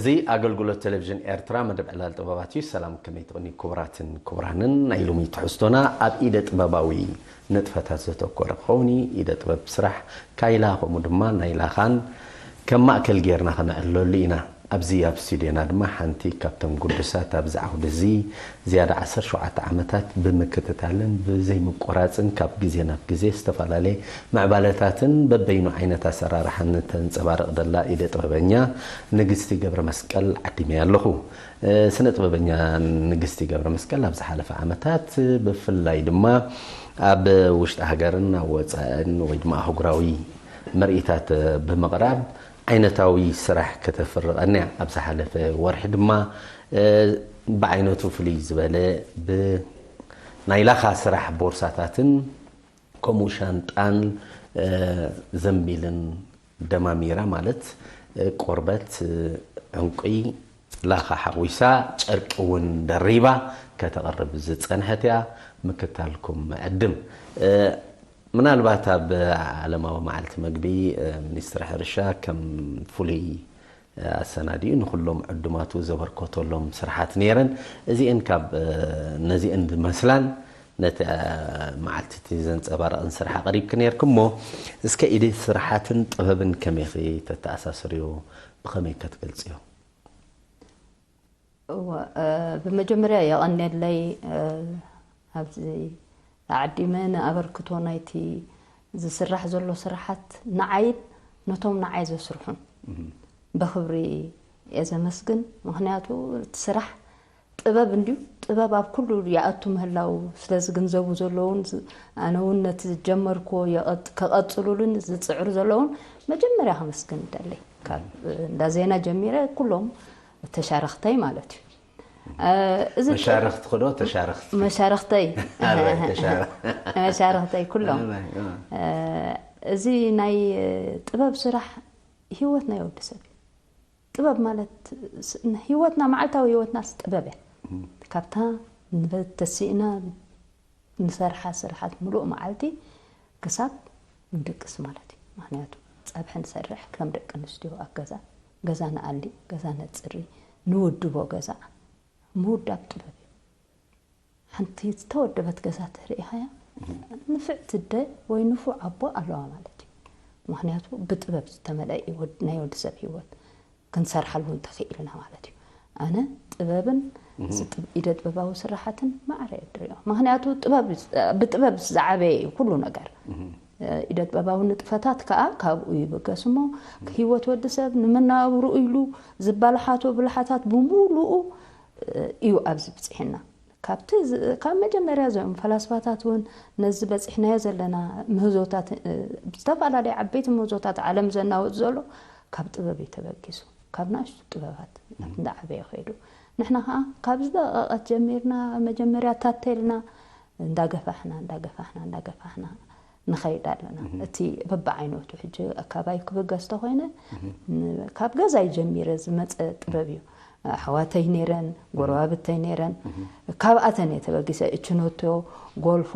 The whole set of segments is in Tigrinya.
እዚ ኣገልግሎት ቴሌቪዥን ኤርትራ መደብ ዕላል ጥበባት እዩ። ሰላም፣ ከመይ ትቕኒ ክቡራትን ክቡራንን። ናይ ሎሚ ትሕዝቶና ኣብ ኢደ ጥበባዊ ንጥፈታት ዘተኮረ ክኸውን እዩ። ኢደ ጥበብ ስራሕ ካይላ ከምኡ ድማ ናይ ላኻን ከም ማእከል ጌርና ከነዕልለሉ ኢና። ኣብዚ ኣብ ስቱድዮና ድማ ሓንቲ ካብቶም ግዱሳት ኣብዚ ዓውዲ እዚ ዝያዳ ዓሰርተ ሸውዓተ ዓመታት ብምክትታልን ብዘይምቁራጽን ካብ ግዜ ናብ ግዜ ዝተፈላለየ ምዕባለታትን በበይኑ ዓይነት ኣሰራርሓን ተንጸባርቕ ዘላ ኢደ ጥበበኛ ንግስቲ ገብረ መስቀል ዓዲመያ ኣለኹ። እ፣ ስነ ጥበበኛ ንግስቲ ገብረ መስቀል ኣብ ዝሓለፈ ዓመታት ብፍላይ ድማ ኣብ ውሽጢ ሃገርን ኣብ ወጻእን ወይ ድማ ኣህጉራዊ ምርኢታት ብምቕራብ ዓይነታዊ ስራሕ ከተፍሪ ቀንያ። ኣብ ዝሓለፈ ወርሒ ድማ እ፣ ብዓይነቱ ፍልይ ዝበለ ብናይ ላኻ ስራሕ ቦርሳታትን ከምኡ ሻንጣን እ፣ ዘንቢልን ደማሚራ፣ ማለት እ፣ ቆርበት እ፣ ዕንቁይ ላኻ ሓዊሳ ጨርቂ እውን ደሪባ ከተቕርብ ዝጸንሐት እያ። ምክታልኩም ዕድም እ፣ ምናልባት ኣብ ዓለማዊ መዓልቲ መግቢ እ፣ ሚኒስትሪ ሕርሻ ከም ፍሉይ ኣሰናዲኡ ንኹሎም ዕዱማቱ ዘበርከተሎም ስርሓት ነይረን። እዚአን ካብ እ፣ ነዚአን ዝመስላን ነቲ እ፣ መዓልቲ እቲ ዘንጸባረቕን ስራሕ ኣቕሪብኪ ነይርኪ እሞ፣ እስከ ኢደ ስርሓትን ጥበብን ከመይ ኢኺ ተተኣሳስርዮ? ብኸመይ ከትገልጽዮ? እወ፣ እ፣ ብመጀመርያ የቐንየለይ፣ እ፣ ኣብዚ ተዓዲመ ንኣበርክቶ ናይቲ ዝስራሕ ዘሎ ስራሓት ንዓይን ነቶም ንዓይ ዘስርሑን ብኽብሪ እየ ዘመስግን። ምኽንያቱ እቲ ስራሕ ጥበብ እንድዩ። ጥበብ ኣብ ኩሉ ይኣቱ ምህላው ስለ ዝግንዘቡ ዘለውን ዝ-፣ ኣነ እውን ነቲ ዝጀመርክዎ የቐጥ-፣ ከቐጽሉሉን ዝጽዕሩ ዘለውን መጀመርያ ከመስግን እደሊ። ካብ እንዳ ዜና ጀሚረ ኩሎም ተሻረኽተይ ማለት እዩ። እ፣ እዚ ጥ-፣ መሻርኽቲ ክዶ ተሻረኽቲ? መሻርኽተይ ኣረ፣ ተሻረ- መሻርኽተይ ኩሎም። ኣረ፣ እ። እ፣ እዚ ናይ ጥበብ ስራሕ ህይወት ናይ ወዲ ሰብ እዩ። ጥበብ ማለት ስ-፣ ህይወትና፣ መዓልታዊ ህይወትናስ ጥበብ እያ። ካብታ ንበ-፣ ተሲእና ንሰርሓ ስርሓት ምሉእ መዓልቲ ክሳብ ንድቅስ ማለት እዩ። ምኽንያቱ ጸብሒ ንሰርሕ ከም ደቂ ኣንስትዮ ኣብ ገዛ፣ ገዛ ንኣሊ፣ ገዛ ነጽሪ፣ ንውድቦ ገዛ። ምውዳብ ጥበብ እዩ። ሓንቲ ዝተወደበት ገዛ ተርእኻያ ንፍዕቲ ኣደ ወይ ንፉዕ ኣቦ ኣለዋ ማለት እዩ። ምኽንያቱ ብጥበብ ዝተመልአ እዩ ወድ-፣ ናይ ወዲ ሰብ ህይወት። ክንሰርሓሉ እንተኽኢልና ማለት እዩ። ኣነ ጥበብን እዚ ጥብ-፣ ኢደ ጥበባዊ ስራሓትን ማዕረ እየ ድሪኦ። ምኽንያቱ ጥበብ፣ ብጥበብ ዝዓበየ እዩ ኩሉ ነገር። ኢደ ጥበባዊ ንጥፈታት ከኣ ካብኡ ይብገስ እሞ፣ ህይወት ወዲ ሰብ ንመነባብርኡ ኢሉ ዝባልሓቶ ብልሓታት ብምሉኡ እዩ ኣብዚ ብጽሒና። ካብቲ ዝ-፣ ካብ መጀመርያ እዞም ፈላስፋታት እውን ነዚ በጺሕናዮ ዘለና ምህዞታት፣ እ፣ ዝተፈላለዩ ዓበይቲ ምህዞታት ዓለም ዘናውጽ ዘሎ ካብ ጥበብ እዩ ተበጊሱ። ካብ ንኣሽቱ ጥበባት እንዳዓበየ ከይዱ። ንሕና ኸኣ ካብ ዝደቐቐት ጀሚርና መጀመርያ ታተ ኢልና እንዳገፋሕና፣ እንዳገፋሕና፣ እንዳገፋሕና ንኸይድ ኣለና። እቲ በብዓይነቱ ሕጂ ኣካባቢ ክብገስ ተኾይነ፣ ን-፣ ካብ ገዛይ ጀሚረ ዝመጸ ጥበብ እዩ። ኣሕዋተይ ነይረን፣ ጎረባብተይ ነይረን። ካብኣተን እየ ተበጊሰ። እችኖቶ፣ ጎልፎ፣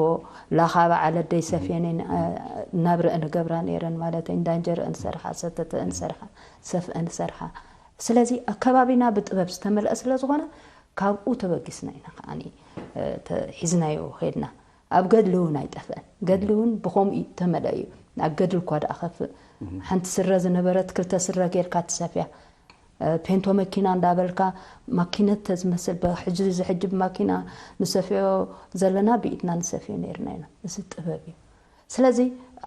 ላኻ በዓል ኣደይ ሰፍየን፣ እ፣ እናብረአን እገብራ ነይረን፣ ማለተይ እንዳ እንጀረአን ዝሰርሓ፣ ሰተተአን ዝሰርሓ፣ ሰፍአን ዝሰርሓ። ስለዚ ኣከባቢና ብጥበብ ዝተመልአ ስለ ዝኾነ ካብኡ ተበጊስና ኢና ከዓኒ፣ እ፣ ተ-፣ ሒዝናዮ ኸይድና። ኣብ ገድሊ እውን ኣይጠፍአን። ገድሊ እውን ብኸምኡ እዩ ተመልአ እዩ። ኣብ ገድሊ እኳ ደኣ ከፍእ። ሓንቲ ስረ ዝነበረት ክልተ ስረ ጌርካ ትሰፍያ። እ፣ ፔንቶ መኪና እንዳበልካ ማኪነት ተዝመስል፣ ብ-፣ ሕጂ ዝሕጂ ብማኪና ንሰፍዮ ዘለና ብኢድና ንሰፍዮ ነይርና ኢና። እዚ ጥበብ እዩ። ስለዚ፣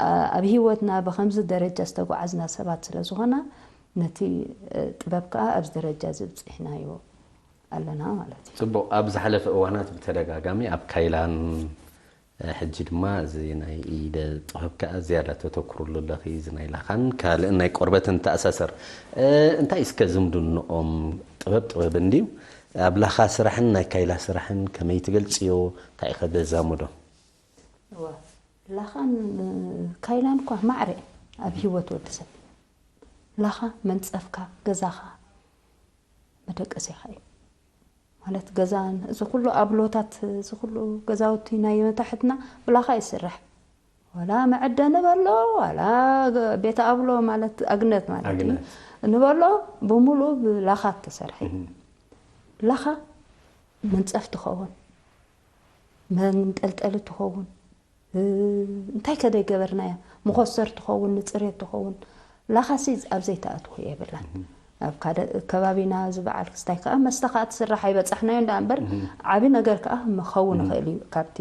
እ፣ ኣብ ህይወትና ብኸምዚ ደረጃ ዝተጓዓዝና ሰባት ስለ ዝኾና፣ ነቲ፣ እ፣ ጥበብ ከኣ ኣብዚ ደረጃ እዚ ኣብጺሕናዮ ኣለና ማለት እዩ። ጽቡቕ። ኣብ ዝሓለፈ እዋናት ብተደጋጋሚ ኣብ ካይላን፣ እ፣ ሕጂ ድማ እዚ ናይ ኢደ ጥበብ ከኣ ዝያዳ ተተኩርሉ ኣለኺ። እዚ ናይ ላኻን ካልእን ናይ ቆርበትን ተኣሳሰር። እ፣ እንታይ እስከ ዝምድንኦም? ጥበብ ጥበብ እንድዩ። ኣብ ላኻ ስራሕን ናይ ካይላ ስራሕን ከመይ ትገልጽዮ? እንታይ ኢኸ ዘዛምዶ? እወ፣ ላኻን፣ እ፣ ካይላን እኳ ማዕረ እየን ኣብ ህይወት ወዲ ሰብ። ላኻ መንጸፍካ፣ ገዛኻ፣ መደቀሲኻ እዩ። ማለት ገዛን፣ እዚ ኩሉ ኣብሎታት፣ እዚ ኩሉ ገዛውቲ ናይ መታሕትና ብላኻ ይስራሕ። ዋላ መዐደኒ በሎ፣ ዋላ ገ-፣ ቤት ኣብሎ ማለት ኣግነት ማለት እዩ። ኣግነት። ንበሎ ብምሉእ ብላኻ ተሰርሐ እዩ። ላኻ መንፀፍ ትኸውን፣ መንጠልጠሊ ትኸውን፣ እንታይ ከደይ ገበርናያ፣ መኾስተር ትኸውን፣ ንፅሬት ትኸውን። ላኻሲ ኣብ ዘይተኣትዎ የብላን። ኣብ ካደ ከባቢና ዝበዓል ክስታይ ከዓ መስተ ከዓ ትስራሕ ኣይበፃሕናዮ እንዳ እምበር ዓቢ ነገር ከዓ መኸውን ይኽእል እዩ። ካብቲ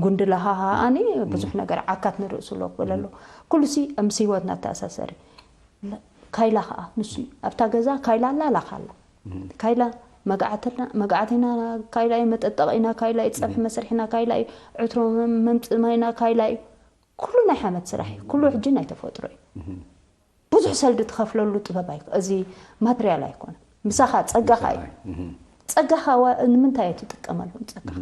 ጉንዲ ላኻ ከዓኒ ብዙሕ ነገር ዓካት ንርእሱ ኣሎ ክብል ኣሎ። ኩሉሲ ምስ ህይወትና ተኣሳሰሪ። ካይላ ከዓ ንሱ እዩ። ኣብታ ገዛ ካይላ ኣላ፣ ላኻ ኣላ። ካይላ መግዓትና መግዓትና ካይላ እዩ፣ መጠጠቒና ካይላ እዩ፣ ፀብሒ መስርሒና ካይላ እዩ፣ ዕትሮ መምፅእ ማይና ካይላ እዩ። ኩሉ ናይ ሓመድ ስራሕ እዩ። ኩሉ ሕጂ ናይ ተፈጥሮ እዩ። ብዙሕ ሰልዲ ትኸፍለሉ ጥበብ ኣይ እዚ ማትርያል ኣይኮነን። ምሳኻ ጸጋኻ እዩ። ጸጋኻ ዋ- ንምንታይ እየ ትጥቀመሉ ንጸጋኻ?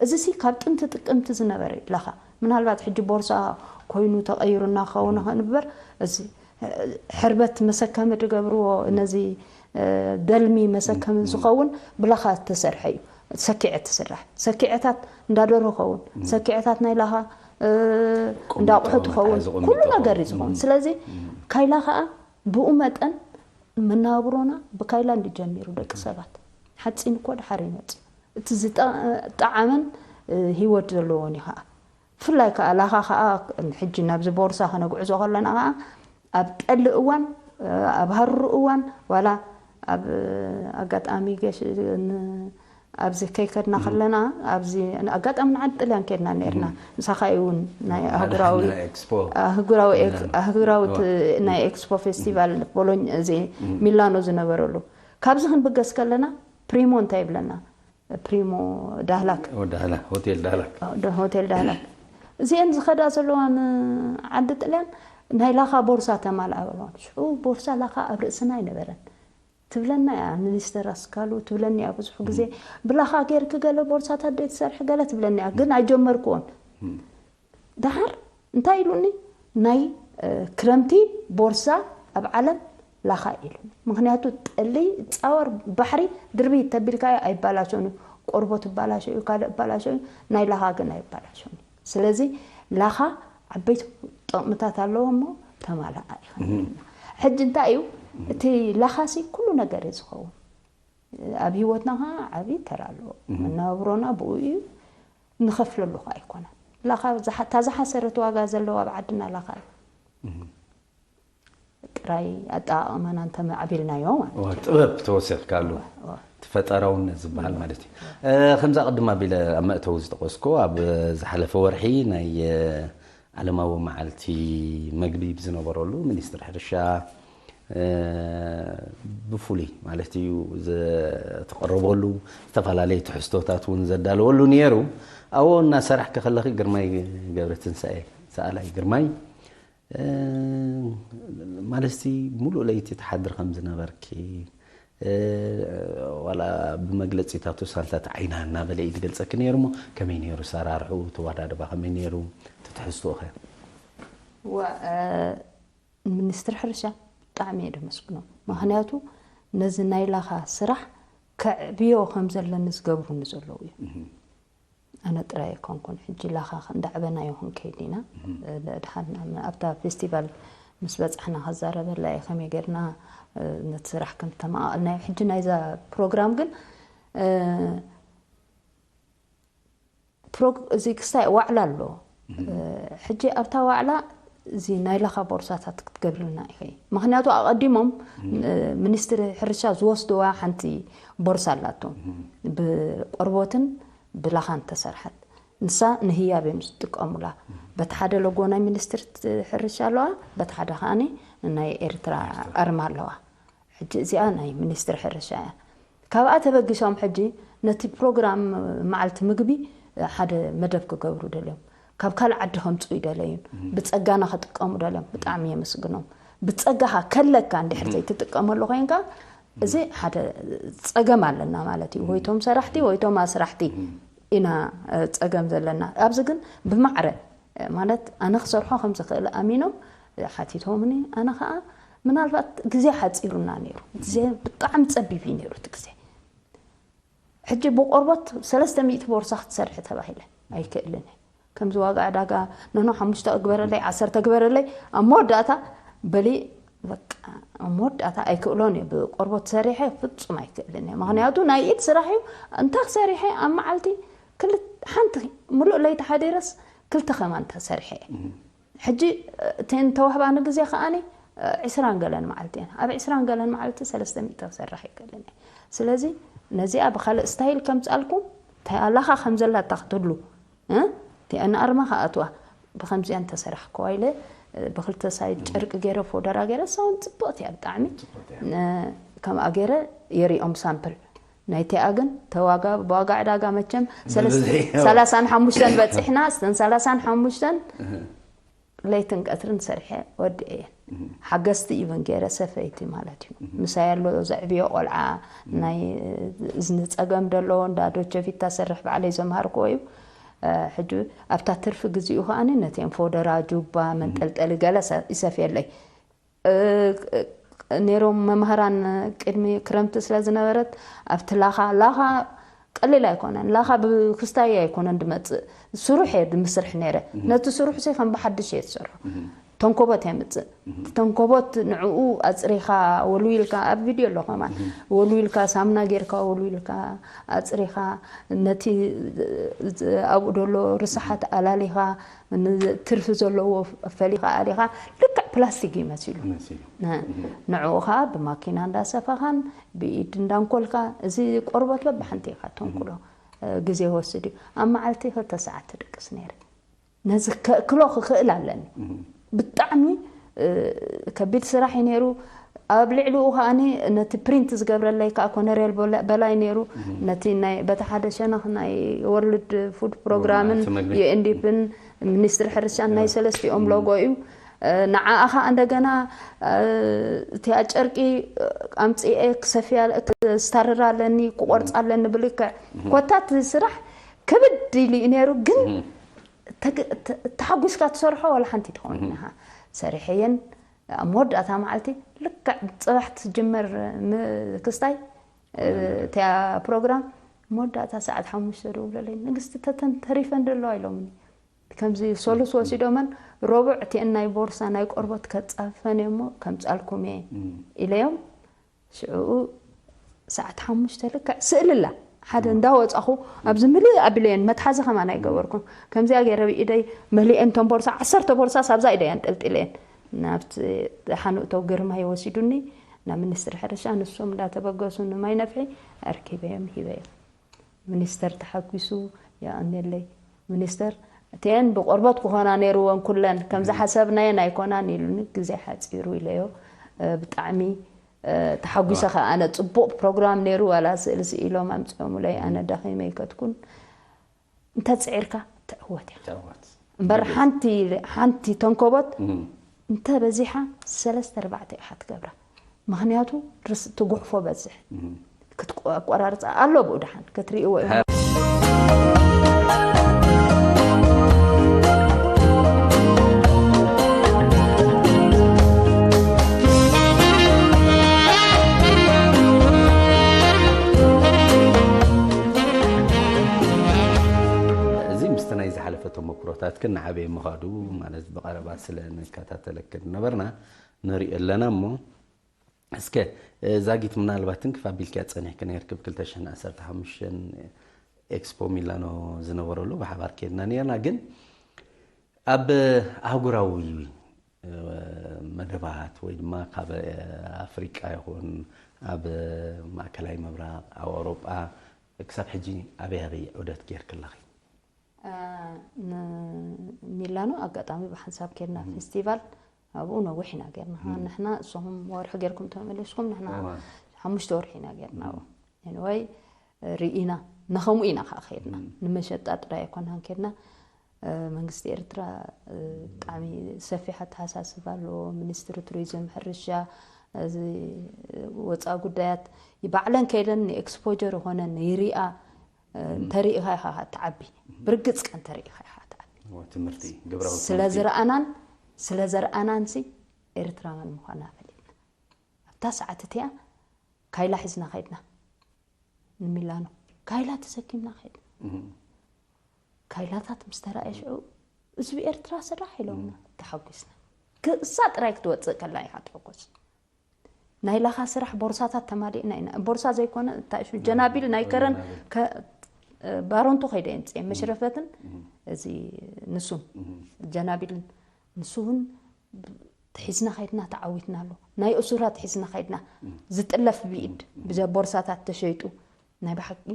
እዚ ሲ ካብ ጥንቲ ጥቅምቲ ዝነበረ እዩ ለኻ። ምናልባት ሕጂ ቦርሳ ኮይኑ ተቐይሩ እናኸውን ይኸውን እምበር እዚ ሕርበት መሰከሚ ዝገብርዎ ነዚ ደልሚ መሰከሚ ዝኸውን ብላኻ ዝተሰርሐ እዩ። ሰኪዐ ትስራሕ ሰኪዐታት እንዳደሮ ኸውን ሰኪዐታት ናይ ላኻ እንዳቑሑ ትኸውን ኩሉ ነገር እዩ ዝኸውን። ስለዚ ካይላ ከዓ ብኡ መጠን መናብሮና ብካይላ እንድጀሚሩ ደቂ ሰባት ሓፂን እኮ ድሓር ይመፅእ እቲ ዝጠዓመን ህይወት ዘለዎን እዩ ከዓ ብፍላይ ከዓ ላኻ ከዓ ሕጂ ናብዚ ቦርሳ ከነግዕዞ ከለና ከዓ ኣብ ጠሊ እዋን ኣብ ሃሩር እዋን ዋላ ኣብ ኣጋጣሚ ገሽ ኣብዚ ከይከድና ከለና ኣብዚ ኣጋጣሚ ንዓዲ ጥልያን ከድና ነርና ምሳኻ እውን ናይ ኣህጉራዊ ኣህጉራዊ ናይ ኤክስፖ ፌስቲቫል ቦሎኝ እዚ ሚላኖ ዝነበረሉ ካብዚ ክንብገስ ከለና ፕሪሞ እንታይ ይብለና ፕሪሞ ዳህላክ ዳህላ ሆቴል ዳህላክ ሆቴል ዳህላክ እዚአን ዝኸዳ ዘለዋ ንዓዲ ጥልያን ናይ ላኻ ቦርሳ ተማልኣ በለዋን ሽዑ ቦርሳ ላኻ ኣብ ርእስና ኣይነበረን ትብለና እያ ሚኒስተር ኣስካሉ ትብለኒ እያ ብዙሕ ግዜ ብላኻ ጌርኪ ገለ ቦርሳታት ዶ ትሰርሒ ገለ ትብለኒ እያ ግን ኣይጀመርክዎን ደሓር እንታይ ኢሉኒ ናይ ክረምቲ ቦርሳ ኣብ ዓለም ላኻ ኢሉ ምክንያቱ ጠሊ ፃወር ባሕሪ ድርቢ ተቢልካዮ ኣይባላሸውን እዩ ቆርቦት ይባላሸ እዩ ካልእ ይባላሸ እዩ ናይ ላኻ ግን ኣይባላሸውን እዩ ስለዚ ላኻ ዓበይቲ ጥቕምታት ኣለዎ እሞ ተማላኣ ይኸን ሕጂ እንታይ እዩ እቲ ላኻሲ ኩሉ ነገር እዩ ዝኸውን ኣብ ህይወትና ከዓ ዓብዪ ተራ ኣለዎ መናብሮና ብኡ እዩ ንኸፍለሉ ከዓ ኣይኮነን ላኻ እታ ዝሓሰረት ዋጋ ዘለዋ ኣብ ዓድና ላኻ እዩ ጥራይ ኣጠቓቕማና እንተማዕቢልናዮ ማለት እዩ። ጥበብ ተወሲኽካሉ እቲ ፈጠራውነት ዝበሃል ማለት እዩ። ከምዛ ቅድም ኣቢለ ኣብ መእተዊ ዝጠቐስኮ ኣብ ዝሓለፈ ወርሒ ናይ ዓለማዊ መዓልቲ መግቢ ብዝነበረሉ ሚኒስትር ሕርሻ ብፍሉይ ማለት እዩ ዝተቐረበሉ ዝተፈላለዩ ትሕዝቶታት እውን ዘዳለወሉ ነይሩ። ኣብኡ እናሰራሕኪ ከለኺ ግርማይ ገብረትንሳኤ ሰኣላይ ግርማይ ማለት ሙሉእ ለይቲ ትሓድሪ ከም ዝነበርኪ ዋላ ብመግለፂታቱ ሳንታት ዓይና እናበለ እዩ ዝገልፀኪ ነይሩ እሞ ከመይ ነይሩ ሰራርሑ ተወዳድባ ከመይ ነይሩ ትትሕዝትኡ ከ ሚኒስትሪ ሕርሻ ብጣዕሚ እየ ደመስግኖም ምክንያቱ ነዚ ናይ ላኻ ስራሕ ከዕብዮ ከም ዘለኒ ዝገብሩኒ ዘለዉ እዮም ኣነ ጥራይ ኣይኮንኩን ሕጂ ላኻ እንዳዕበናዮ ክንከይድ ኢና ድሓን ኣብታ ፌስቲቫል ምስ በፃሕና ከዛረበላ እየ ከመይ ጌርና ነቲ ስራሕ ከም ተመቃቀልናዮ ሕጂ ናይዛ ፕሮግራም ግን እዚ ክስታይ ዋዕላ ኣሎ ሕጂ ኣብታ ዋዕላ እዚ ናይ ላኻ ቦርሳታት ክትገብርልና ኢኸ ምክንያቱ ኣቐዲሞም ሚኒስትሪ ሕርሻ ዝወስድዋ ሓንቲ ቦርሳ ኣላቶም ብቆርቦትን ብላኻን ተሰርሐት ንሳ ንህያብ እዮም ዝጥቀሙላ በቲ ሓደ ሎጎ ናይ ሚኒስትሪ ሕርሻ ኣለዋ በቲ ሓደ ከዓኒ ናይ ኤርትራ ኣርማ ኣለዋ ሕጂ እዚኣ ናይ ሚኒስትሪ ሕርሻ እያ ካብኣ ተበጊሶም ሕጂ ነቲ ፕሮግራም መዓልቲ ምግቢ ሓደ መደብ ክገብሩ ደልዮም ካብ ካልእ ዓዲ ከምፅኡ ይደለዩን ብፀጋና ክጥቀሙ ደልዮም ብጣዕሚ የመስግኖም ብፀጋኻ ከለካ እንድሕር ዘይትጥቀመሉ ኮይንካ እዚ ሓደ ፀገም ኣለና ማለት እዩ ወይቶም ሰራሕቲ ወይቶም ኣስራሕቲ ኢና ፀገም ዘለና ኣብዚ ግን ብማዕረ ማለት ኣነ ክሰርሖ ከም ዝኽእል ኣሚኖም ሓቲቶምኒ ኣነ ከዓ ምናልባት ግዜ ሓፂሩና ነይሩ ግዜ ብጣዕሚ ፀቢብ እዩ ነይሩ እቲ ግዜ ሕጂ ብቆርቦት ሰለስተ ሚእቲ ቦርሳ ክትሰርሒ ተባሂለ ኣይክእልን ከምዚ ዋጋ ዕዳጋ ነኖ ሓሙሽተ ግበረለይ ዓሰርተ ግበረለይ ኣብ መወዳእታ በሊ በቃ፣ መወዳእታ ኣይክእሎን እየ። ብቆርቦት ሰሪሐ ፍጹም ኣይክእልን እየ። ምኽንያቱ ናይ ኢድ ስራሕ እዩ። እንታይ ክሰሪሐ ኣብ መዓልቲ ክል-፣ ሓንቲ ምሉእ ለይቲ ሓዲረስ ክልተ ከማን ተሰሪሐ እየ። ሕጂ እተን ተዋህባኒ ግዜ ከኣኒ ዕስራን ገለን መዓልቲ እየን። ኣብ ዕስራን ገለን መዓልቲ ሰለስተ ሚእቲ ክሰርሕ ኣይክእልን እየ። ስለዚ ነዚኣ ብኻልእ ስታይል ከምጻልኩም፣ ላኻ ከም ዘላታ ክትህሉ፣ እ? እቲኣን ኣርማ ከኣትዋ ብኸምዚኣ እንተሰራሕክዋ ኢለ፣ ብክልተ ሳይድ ጨርቂ ገይረ፣ ፎደራ ገይረ፣ እሳውን ጽብቕቲ እያ ብጣዕሚ። እ፣ ከምኣ ገይረ የሪኦም ሳምፕል። ናይቲኣ ግን ተዋጋ-፣ ብዋጋ ዕዳጋ መቸም ሰለስ-፣ ብብዝሒ። ሰላሳን ሓሙሽተን በጺሕና፣ እስተን ሰላሳን ሓሙሽተን ለይትን ቀትርን ሰርሐ ወዲኤ እየን። ሓገዝቲ ኢቨን ገይረ ሰፈይቲ ማለት እዩ። ምሳይ ኣሎ ዘዕብዮ ቆልዓ፣ ናይ እዝኒ ጸገም ደለዎ፣ እንዳ ዶቸፊት ታሰርሕ ባዕለይ ዘምሃርክዎ እዩ። እ፣ ሕጂ ኣብታ ትርፊ ግዚኡ ከኣኒ ነቲአን ፎደራ፣ ጁባ፣ መንጠልጠሊ ገለ ሰ-፣ ይሰፍየለይ። እ፣ ነይሮም መምህራን ቅድሚ ክረምቲ ስለ ዝነበረት ኣብቲ ላኻ፣ ላኻ ቀሊል ኣይኮነን። ላኻ ብክስታይ ኣይኮነን ድመጽእ፣ ስሩሕ እየ ድምስርሕ ነይረ። ነቲ ስሩሕ ሲ ከም ብሓድሽ እየ ዝሰርሖ። ተንኮቦት የምጽእ። እቲ ተንኮቦት ንዕኡ ኣጽሪኻ ወልዊልካ፣ ኣብ ቪድዮ ኣሎ ከማን። ወልዊልካ፣ ሳምና ጌርካ ወልዊልካ፣ ኣጽሪኻ፣ ነቲ ኣብኡ ደሎ ርስሓት ኣላሊኻ፣ ን-፣ ትርፊ ዘለዎ ፈሊኻ ኣሊኻ፣ ልክዕ ፕላስቲክ እዩ መሲሉ። መሲሉ። ነ-፣ ንዕኡ ኸኣ ብማኪና እንዳሰፋኻን ብኢድ እንዳንኮልካ፣ እዚ ቆርበት በብሓንቲ ኢኻ ተንኩሎ። እ፣ ግዜ ይወስድ እዩ። ኣብ መዓልቲ ክልተ ሰዓት ትድቅስ ነይረ። ነዚ ከእክሎ ክኽእል ኣለኒ። ብጣዕሚ፣ እ፣ ከቢድ ስራሕ እዩ ነይሩ። ኣብ ልዕሊኡ ከኣኒ ነቲ ፕሪንት ዝገብረለይ ከኣ ኮነሬል በላ-፣ በላይ ነይሩ። ነቲ ናይ፣ በቲ ሓደ ሸነኽ ናይ ወርልድ ፉድ ፕሮግራምን እቲ መግቢ። ዩ ኤን ዲ ፒን ሚኒስትሪ ሕርሻን ናይ ሰለስቲኦም ሎጎ እዩ። እ፣ ንዓኣ ኸኣ እንደገና፣ እ፣ እቲኣ ጨርቂ፣ እ፣ ኣምጽኤ ክሰፍያ፣ ክስታርራ ኣለኒ፣ ክቆርጻ ኣለኒ ብልክዕ። ኮታ እቲ ስራሕ ክብድ ኢሉ እዩ ነይሩ፣ ግን ተግ-፣ ተ-፣ ተሓጒስካ ትሰርሖ ዋላ ሓንቲ ትኸውን ኢኻ። ሰሪሐየን ኣብ መወዳእታ መዓልቲ ልክዕ ጽባሕ ትጅመር ም-፣ ክስታይ፣ እ፣ እቲኣ ፕሮግራም መወዳእታ ሰዓት ሓሙሽተ ደውለለይ፣ "ንግስቲ፣ ተተን ተሪፈን ደለዋ?" ኢሎምኒ። ከምዚ ሶሉስ ወሲዶመን፣ ረቡዕ እቲአን ናይ ቦርሳ ናይ ቆርበት ከጻፈን እየ እሞ ከምጻልኩም እየ ኢለዮም። ሽዑኡ ሰዓት ሓሙሽተ ልክዕ ስእሊ ኣላ። ሓደ እንዳወጻኹ ኣብዚ ምልእ ኣቢለየን፣ መትሓዚ ከማን ኣይገበርኩን። ከምዚኣ ገይረ ብኢደይ መሊኤን፣ እቶም ቦርሳ፣ ዓሰርተ ቦርሳ ሳብዛ ኢደይ ኣንጠልጢለየን። ናብቲ ሓንእቶ ግርማይ ወሲዱኒ፣ ናብ ሚኒስትሪ ሕርሻ፣ ንሶም እንዳተበገሱ ንማይ ነፍሒ ኣርኪበዮም ሂበዮም። ሚኒስተር ተሓጒሱ፣ "የቐንየለይ ሚኒስተር፣ እተን ብቆርበት ክኾና ነይርወን ኩለን፣ ከም ዝሓሰብናየን ኣይኮናን" ኢሉኒ። "ግዜ ሓጺሩ" ኢለዮ። እ፣ ብጣዕሚ፣ እ፣ ተሓጒሰ ኸኣ ኣነ። ጽቡቕ ፕሮግራም ነይሩ፣ ዋላ ስእሊ ስኢሎም ኣምጺኦምለይ፣ ኣነ ደኺመ ኣይከድኩን። እንተ ጽዒርካ ትዕወት ኢኻ። ትዕወት። እምበር ሓንቲ፣ ሓንቲ ተንኮቦት እንተ በዚሓ ሰለስተ ኣርባዕተ ኢኻ ትገብራ። ምኽንያቱ ርስ-፣ ትጉሕፎ በዝሕ። ክትቆ-፣ ኣቆራርጻ ኣሎ ብኡ ደሓን ክትርእይዎ ኢኹም። እዚ ምስቲ ናይ ዝሓለፈ ተመኩሮታትክን ንዓበየ ምኻዱ፣ ማለት ብቐረባ ስለ ንከታተለክን ነበርና ንሪኦ ኣለና እሞ፣ እስከ፣ እ፣ ዛጊት ምናልባት ትንክፍ ኣቢልክያ ጸኒሕኪ ነይርኪ፣ ብ ክልተ ሽሕን ዓሰርተ ሓሙሽተን ኤክስፖ ሚላኖ ዝነበረሉ ብሓባር ከይድና ነይርና። ግን ኣብ ኣህጉራዊ፣ እ፣ መደባት ወይ ድማ ካብ ኣፍሪቃ ይኹን ኣብ ማእከላይ ምብራቕ፣ ኣብ ኣውሮጳ ክሳብ ሕጂ ኣበይ ኣበይ ዑደት ጌርኪ ኣለኺ? እ፣ ንሚላኖ ኣጋጣሚ ብሓንሳብ ኬድና ፌስቲቫል፣ ኣብኡ ነዊሕ ኢና ጌርና። ንሕና እሶም ወርሒ ጌርኩም ተመሊስኩም፣ ንሕና እዋ። ሓሙሽተ ወርሒ ኢና ጌርና ኣብኡ። ኤኒወይ፣ ርኢና፣ ንኸምኡ ኢና ከዓ ኸይድና። ንመሸጣ ጥራይ ኣይኮናን ኬድና። እ፣ መንግስቲ ኤርትራ፣ እ፣ ብጣዕሚ ሰፊሕ ኣተሓሳስባ ኣለዎ። ሚኒስትሪ ቱሪዝም፣ ሕርሻ፣ እዚ ወፃኢ ጉዳያት፣ ባዕለን ከይደን ንኤክስፖጀር ይኾነን ይሪኣ፣ እ፣ እንተሪኢኻ ኢኻ ትዓቢ። ብርግጽ ከ እንተሪኢኻ ኢኻ ትዓቢ። እዎ፣ ትምህርቲ፣ ግብራዊ ስለ ትምህርቲ። ዝረኣናን፣ ስለ ዘርኣናንሲ ኤርትራውያን ምዃና ፈሊጥና። ኣብታ ሰዓት እቲኣ ካይላ ሒዝና ከይድና። ንሚላኖ ካይላ ተሰኪምና ከይድና። እም። ካይላታት ምስ ተራእየ ሽዑ፣ "ህዝቢ ኤርትራ ስራሕ" ኢሎምና። ተሓጒስና። ክሳ ጥራይ ክትወፅእ ከላ ኢኻ ትሕጎስ። ናይ ላኻ ስራሕ ቦርሳታት ተማሊእና ኢና። ቦርሳ ዘይኮነ እንታይ ሽሙ ጀናቢል ናይ ከረን ባሮንቱ ከይደ የምፅኤ መሽረፈትን እዚ ንሱን ጀናቢልን ንሱ እውን ሒዝና ከይድና ተዓዊትና ኣሎ። ናይ እሱራት ሒዝና ከይድና ዝጥለፍ ብኢድ ብቦርሳታት ተሸይጡ ናይ ብሓቂ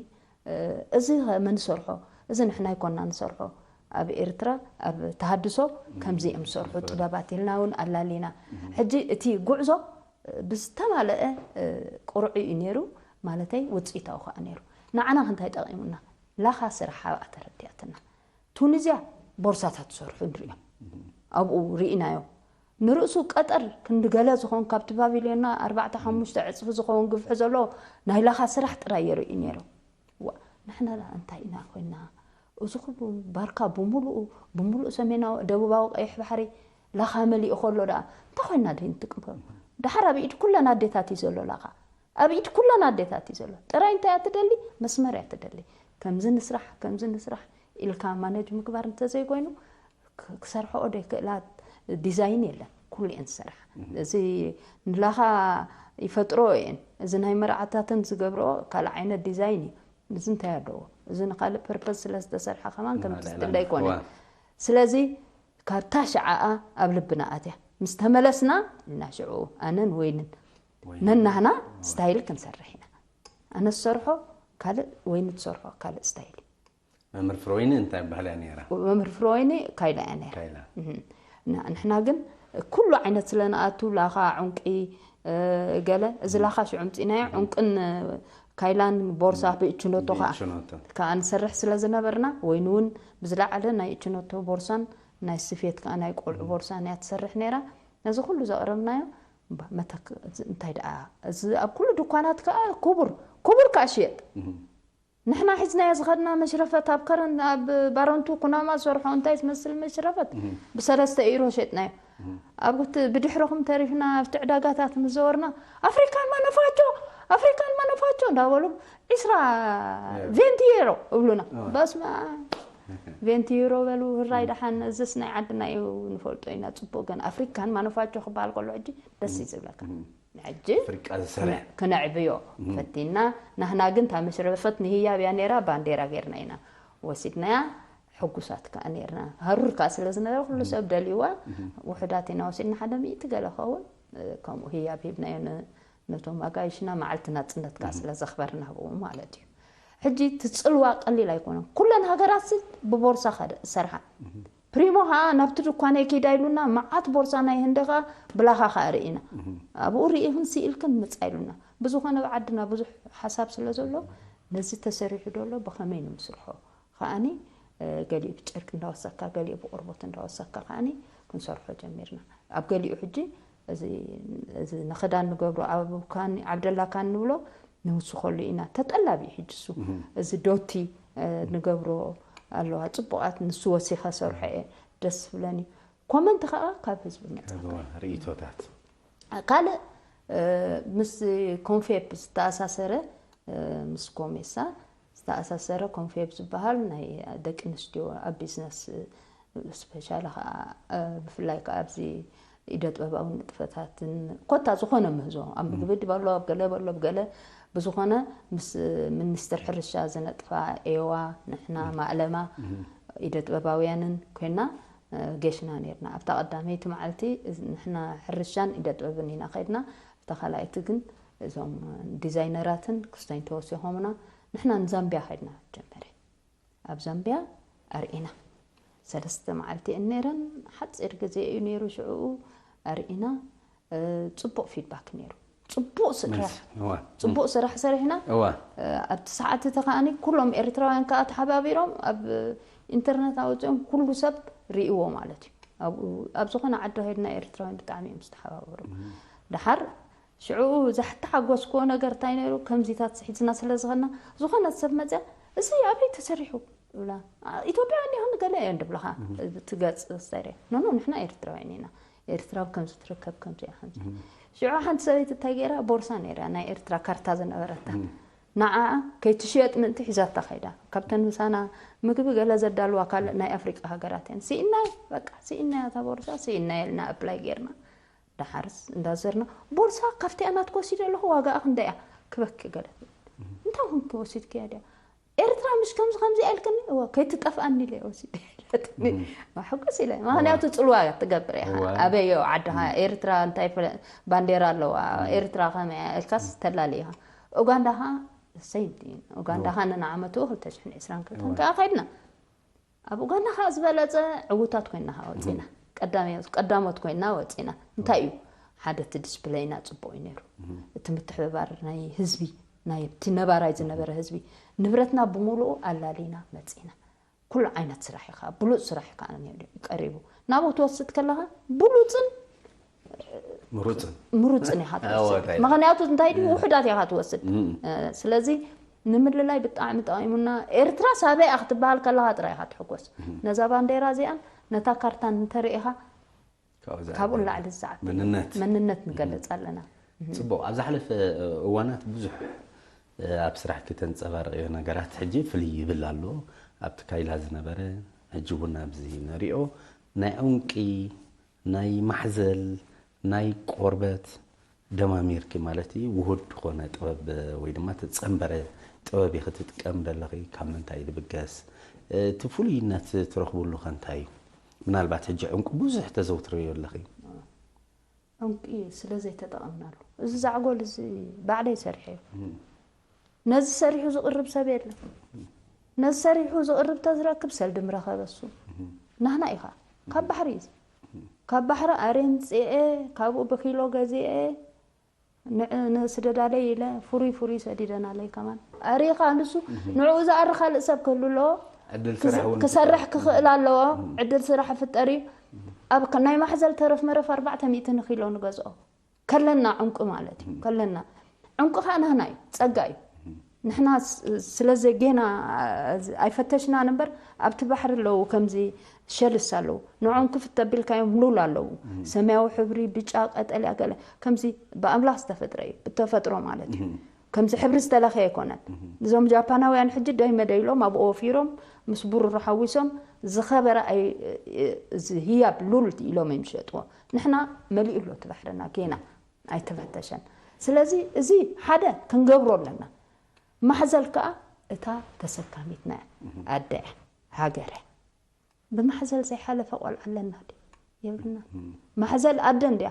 እዚ መን ዝሰርሖ እዚ ንሕና ይኮና ንሰርሖ ኣብ ኤርትራ ኣብ ተሃድሶ ከምዚ እዮም ዝሰርሑ ጥበባት ኢልና እውን ኣላሊና። ሕጂ እቲ ጉዕዞ ብዝተማለአ ቁርዒ እዩ ነይሩ ማለተይ ውፅኢታዊ ከዓ ነይሩ። ንዓና ክንታይ ጠቂሙና ላኻ ስራሕ ኣብኣ ተረዲኣትና። ቱኒዝያ ቦርሳታት ዝሰርሑ ንሪኦም ኣብኡ ርኢናዮ። ንርእሱ ቀጠር ክንዲ ገለ ዝኾን ካብቲ ባቢልዮና ኣርባዕተ ሓሙሽተ ዕፅፊ ዝኾን ግፍሒ ዘለዎ ናይ ላኻ ስራሕ ጥራይ የርእዩ ነይሮም። ዋ ንሕና ደኣ እንታይ ኢና ኮይና? እዚ ኩሉ ባርካ ብምሉኡ ብምሉእ ሰሜናዊ ደቡባዊ ቀይሕ ባሕሪ ላኻ መሊኡ ከሎ ደኣ እንታይ ኮይና ደይ ንጥቀም? ደሓር ኣብ ኢድ ኩለን ኣዴታት እዩ ዘሎ ላኻ። ኣብ ኢድ ኩለን ኣዴታት እዩ ዘሎ። ጥራይ እንታይ እያ ትደሊ? መስመር እያ ትደሊ። ከምዚ ንስራሕ ከምዚ ንስራሕ ኢልካ ማነጅ ምግባር እንተዘይኮይኑ ክሰርሐኦ ደይክእላ ዲዛይን የለን። ኩሉ እየን ዝሰርሓ። እዚ ንላኻ ይፈጥሮ እየን። እዚ ናይ መርዓታትን ዝገብረኦ ካልእ ዓይነት ዲዛይን እዩ። እዚ እንታይ ኣለዎ? እዚ ንካልእ ፐርፐዝ ስለ ዝተሰርሐ ከማን ከምቲ ዝድለ ኣይኮነን። ስለዚ ካብታ ሽዓኣ ኣብ ልብና ኣትያ ምስ ተመለስና እና ሽዑ ኣነን ወይንን ነናህና ስታይል ክንሰርሕ ኢና። ኣነ ዝሰርሖ ካልእ ወይኒ ትሰርሖ ካልእ ስታይል እዩ። መምህር ፍሮይኒ እንታይ ባህል እያ ነይራ? መምህር ፍሮይኒ ካይላ እያ ነይራ። ንሕና ግን ኩሉ ዓይነት ስለ ንኣቱ ላኻ፣ ዑንቂ፣ ገለ እዚ ላኻ ሽዑ ምፂናዮ ዑንቅን ካይላን ቦርሳ ብእችኖቶ ከዓ ከዓ ንሰርሕ ስለ ዝነበርና ወይኒ እውን ብዝለዓለ ናይ እችኖቶ ቦርሳን ናይ ስፌት ከዓ ናይ ቆልዑ ቦርሳን እያ ትሰርሕ ነይራ። ነዚ ኩሉ ዘቕረብናዮ መተክ እንታይ ደኣ እዚ ኣብ ኩሉ ድኳናት ከዓ ክቡር ክቡር ከዓ ሽየጥ። ንሕና ሒዝናዮ ዝኸድና መሽረፈት ኣብ ከረን ኣብ ባረንቱ ኩናማ ዝሰርሖ እንታይ ዝመስል መሽረፈት ብሰለስተ ኢሮ ሸጥናዮ። ኣብ ብድሕርኹም ተሪፍና ኣብቲ ዕዳጋታት ምስ ዘወርና ኣፍሪካን ማነፋቾ ኣፍሪካን ማነፋቾ እንዳበሉ ዒስራ ቬንቲ ዩሮ እብሉና። በስመ ቬንቲ ዩሮ በሉ ህራይ ደሓን እዝስ ናይ ዓድና እዩ ንፈልጦ ኢና። ፅቡቅ ግን ኣፍሪካን ማነፋቾ ክበሃል ከሎ ሕጂ ደስ እዩ ዝብለካ። ሕጂ ኣፍሪቃ ዝሰረዐ ክነዕብዮ ፈቲና ናህና ግን እታ መሽረፈት ንህያብ እያ ነይራ ባንዴራ ገይርና ኢና ወሲድናያ። ሕጉሳት ከዓ ነይርና ሃሩር ከዓ ስለ ዝነበረ ኩሉ ሰብ ደልይዋ ውሕዳት ኢና ወሲድና ሓደ ሚእቲ ገለ ኸውን ከምኡ ህያብ ሂብናዮ ነቶም ኣጋይሽና መዓልቲ ናፅነት ከዓ ስለ ዘኽበርና ብኡ ማለት እዩ። ሕጂ እቲ ፅልዋ ቀሊል ኣይኮነን። ኩለን ሃገራት ሲ ብቦርሳ ዝሰርሓ ፕሪሞ ከዓ ናብቲ ድኳነይ ኪዳ ኢሉና መዓት ቦርሳ ናይ ህንዲ ከዓ ብላኻ ከዓ ርኢና ኣብኡ ርኢኽን ስኢልክን ምፃ ኢሉና። ብዝኾነ ብዓድና ብዙሕ ሓሳብ ስለ ዘሎ ነዚ ተሰሪሑ ዶ ኣሎ ብኸመይ ንምስርሖ ከዓኒ ገሊኡ ብጨርቂ እንዳወሰካ ገሊኡ ብቆርቦት እንዳወሰካ ከዓኒ ክንሰርሖ ጀሚርና። ኣብ ገሊኡ ሕጂ እዚ ንክዳን ንገብሮ ኣብ ካኒ ዓብደላ ካን ንብሎ ንውስኸሉ ኢና። ተጠላቢ እዩ ሕጂ እሱ እዚ ዶቲ ንገብሮ ኣለዋ ፅቡቃት ንሱ ወሲኸ ሰርሖ እየ ደስ ዝብለኒ። ኮመንት ከዓ ካብ ህዝቢ መፅእ ርእቶታት ካልእ ምስ ኮንፌፕ ዝተኣሳሰረ ምስ ኮሜሳ ዝተኣሳሰረ ኮንፌፕ ዝበሃል ናይ ደቂ ኣንስትዮ ኣብ ቢዝነስ ስፔሻሊ ከዓ ብፍላይ ከዓ ኣብዚ ኢደ ጥበባዊ ንጥፈታትን ኮታ ዝኾነ ምህዞ ኣብ ምግቢ ድበሎ ኣብ ገለ በሎ ኣብ ገለ ብዝኾነ ምስ ሚኒስትር ሕርሻ ዝነጥፋ ኤዋ ንሕና ማእለማ ኢደ ጥበባውያንን ኮይና ጌሽና ነርና ኣብታ ቀዳመይቲ መዓልቲ ንሕና ሕርሻን ኢደ ጥበብን ኢና ከድና ኣብታ ካልኣይቲ ግን እዞም ዲዛይነራትን ክስቶኝ ተወሲኾምና ንሕና ንዛምቢያ ከድና ጀመረ ኣብ ዛምቢያ ኣርኢና ሰለስተ መዓልቲ እየን ነይረን ሓፂር ግዜ እዩ ነይሩ ሽዕኡ ኣርኢና ፅቡቕ ፊድባክ ነይሩ ፅቡቕ ስራሕ ፅቡቕ ስራሕ ሰሪሕና ኣብቲ ሰዓት እቲ ከዓኒ ኩሎም ኤርትራውያን ከዓ ተሓባቢሮም ኣብ ኢንተርነት ኣውፅኦም ኩሉ ሰብ ርእይዎ ማለት እዩ ኣብ ዝኾነ ዓዲ ከድና ኤርትራውያን ብጣዕሚ እዮም ዝተሓባበሩ ድሓር ሽዑ ዘተሓጎስክዎ ነገር እንታይ ነይሩ ከምዚታት ሒዝና ስለ ዝኸድና ዝኾነት ሰብ መፅያ እዚ ኣበይ ተሰሪሑ ይብላ ኢትዮጵያውያን ዲኹም ገለ እየን ድብልኻ እቲ ገፅ ስታይ ኖኖ ንሕና ኤርትራውያን ኢና ኤርትራ ከምዚ ትርከብ ከምዚ እያ ከምዚ ሽዑ ሓንቲ ሰበይቲ እንታይ ገይራ ቦርሳ ነይራ ናይ ኤርትራ ካርታ ዝነበረታ ንዓኣ ከይትሽየጥ ምእንቲ ሒዛታ ከይዳ። ካብተን ምሳና ምግቢ ገለ ዘዳልዋ ካልእ ናይ ኣፍሪቃ ሃገራት እየን። ስኢናዮ፣ በቃ ስኢናዮ፣ እታ ቦርሳ ስኢናዮ ኢልና ኣፕላይ ጌርና። ደሓርስ እንዳዘርና፣ ቦርሳ ካብቲኣ ናትኪ ወሲደ ኣለኹ፣ ዋጋኣ ክንደይ እያ? ክበኪ ገለ። እንታይ ኮንኪ ወሲድክያ ድያ? ኤርትራ ምሽ ከምዚ ከምዚ ኢልክኒ? እወ፣ ከይትጠፍኣኒ ኢለ ወሲደ ኢላትኒ። ሕጉስ ኢለ። ምኽንያቱ ጽልዋ ትገብር ኢኻ። እወ። ኣበዮ ዓድኻ፣ ኤርትራ እንታይ ፍለ-፣ ባንዴራ ኣለዋ። ኤርትራ ከመይ እያ ኢልካስ ተላሊ ኢኻ። ኡጋንዳ ኸኣ same thing። ኡጋንዳ ኸኣ ንዓመቱ ክልተ ሽሕን ዕስራን ክልተን ከኣ ከድና። ኣብ ኡጋንዳ ኸኣ ዝበለጸ ዕዉታት ኮይና ኸኣ ወጺና። ቀዳሚ-፣ ቀዳሞት ኮይና ወጺና። እንታይ እዩ? ሓደ እቲ ዲስፕለይና ጽቡቕ እዩ ነይሩ። እቲ ምትሕብባር ናይ ህዝቢ፣ ናይ እቲ ነባራይ ዝነበረ ህዝቢ፣ ንብረትና ብምሉኡ ኣላሊና መጺና። ኩሉ ዓይነት ስራሕ እዩ ኸኣ፣ ብሉጽ ስራሕ እዩ ኸኣ ነይሩ ቀሪቡ። ናብኡ ትወስድ ከለኻ ብሉጽን ምሩጽን። ምሩጽን ኢኻ ትወስድ። ኣወ፣ እንታይ ምኽንያቱ እንታይ ድዩ? ውሑዳት ኢኻ ትወስድ። እ፣ ስለዚ ንምልላይ ብጣዕሚ ጠቒሙና። ኤርትራ ሳበይ እያ ክትበሃል ከለኻ ጥራይ ኢኻ ትሕጎስ። ነዛ ባንዴራ እዚኣን ነታ ካርታን እንተርኢኻ ካብኡ ካብኡ ዝዓቢ ንላዕሊ ዝዓቢ መንነት። መንነት ንገልጽ ኣለና። ጽቡቕ። ኣብ ዝሓለፈ እዋናት ብዙሕ ኣብ ስራሕኪ ተንጸባርቕዮ ነገራት ሕጂ ፍልይ ይብል ኣሎ። ኣብቲ ካይላ ዝነበረ ሕጂ እውን ኣብዚ ንሪኦ ናይ ዑንቂ፣ ናይ ማሕዘል፣ ናይ ቆርበት ደማሚርኪ ማለት እዩ። ውሁድ ዝኾነ ጥበብ ወይ ድማ ተጸንበረ ጥበብ ኢኺ ትጥቀም ዘለኺ። ካብ ምንታይ እዩ ዝብገስ? እቲ ፍሉይነት ትረኽብሉ ከ እንታይ እዩ? ምናልባት ሕጂ ዕንቁ ብዙሕ ተዘውትርዮ ኣለኺ። ዕንቂ ስለ ዘይተጠቐምናሉ። እዚ ዛዕጎል እዚ ባዕለይ ሰሪሐዮ። ነዚ ሰሪሑ ዝቕርብ ሰብ የለን። ነዚ ሰሪሑ ዝቕርብ ተዝረክብ ሰልዲ ምረኸበ እሱ። ናህና ኢኻ። ካብ ባሕሪ እዩ። ካብ ባሕሪ ኣርየ ምጽኤ፣ ካብኡ ብኪሎ ገዚኤ፣ ንዕ-፣ ንስደዳለይ ኢለ ፍሩይ ፍሩይ ሰዲደናለይ ከማን። ኣርየ ኸኣ ንሱ ንዕኡ ዝኣሪ ካልእ ሰብ ክህሉ ኣለዎ። ዕድል ክስ-፣ ስራሕ እውን ክሰርሕ ክኽእል ኣለዎ። ዕድል ስራሕ ይፍጠር እዩ። ኣብ ከ-፣ ናይ ማሕዘል ተረፍ መረፍ ኣርባዕተ ሚእቲ ንኪሎ ንገዝኦ። ከለና ዕንቁ ማለት እዩ። ከለና ዕንቁ ኸኣ ናህና እዩ፣ ጸጋ እዩ። ንሕና ስ-፣ ስለ ዘጌና ኣይፈተሽናን እምበር ኣብቲ ባሕሪ ኣለዉ፣ ከምዚ ሸልስ ኣለዉ። ንዖም ክፍት ተቢልካዮም ሉል ኣለዉ። ሰማያዊ ሕብሪ፣ ብጫ፣ ቀጠልያ ገለ ከምዚ ብኣምላኽ ዝተፈጥረ እዩ፣ ብተፈጥሮ ማለት እዩ። ከምዚ ሕብሪ ዝተለኸየ ኣይኮነን። እዞም ጃፓናውያን ሕጂ ደይ መደይ ኢሎም ኣብኡ ወፊሮም ምስ ብሩር ሓዊሶም ዝኸበረ ኣይ-፣ እዚ ህያብ ሉል ኢሎም እዮም ዝሸጥዎ። ንሕና መሊኡ ኣሎ እቲ ባሕርና ጌና ኣይተፈተሸን። ስለዚ እዚ ሓደ ክንገብሮ ኣለና። ማሕዘል ከኣ እታ ተሰካሚትና እያ። ኣደ እያ፣ ሃገር እያ። ብማሕዘል ዘይሓለፈ ቆልዓ ኣለና ድዩ? የብልና። ማሕዘል ኣደ እንድያ።